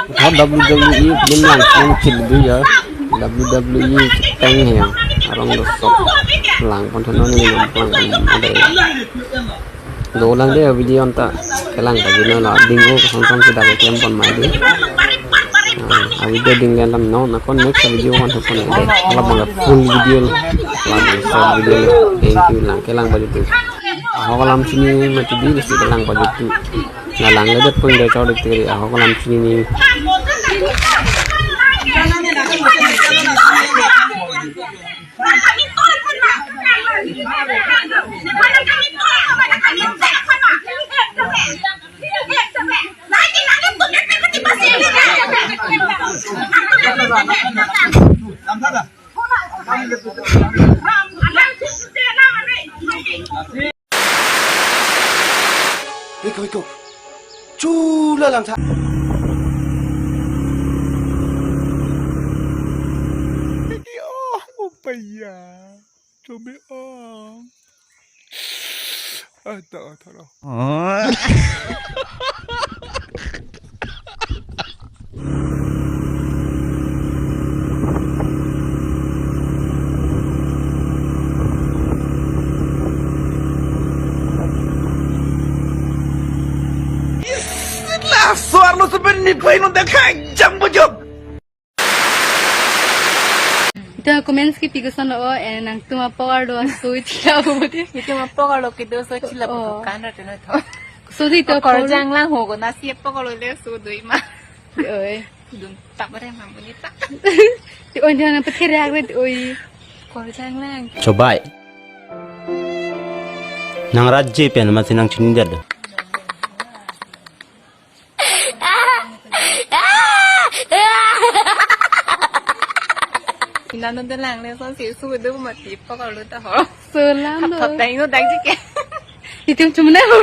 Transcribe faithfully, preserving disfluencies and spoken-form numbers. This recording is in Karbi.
Tho W W E film lang, film chil du ya. W W E chepeng he ya. Arong dosok lang pon thonon ni lang pon ada. Dolang dei video anta kelang ta jino la ding o kosong kosong sida keklem pon mai dei. Ah, a video ding le lam no, na kon next video wan thupon dei. Ala bang full video la, la bang short video le. Thank you lang kelang pajut tu. Ahok alam chini mati di lesi kelang pajut tu. Na lang le det pun dei chor dik tiri ahok alam chini ni. Wiko, wiko. Chula lang tha. Oh, upaya. Chobe ong. Ada, ada. Laso arlo sepen ni paino dekha jang bujok. Ita comments kipi koson lo, eh, nangtum apok arlo aso ithila pu bodi. Itum apok arlo kedo aso ithila pu, oh, kan ra teno tho. So di to apok arlo. Korjang lang ho ko nasi apok arlo le so doi ma. Oi. Dun tap re ma boni ta. Ti on dia na petherak re oi. Korjang lang. Chobai. Nang rajye pen masi nang chini dia do. Inano de lang le son si su de mati apok arlo ta ho. So lang do. Thap thap dai no dai jike. Itum chumna ho.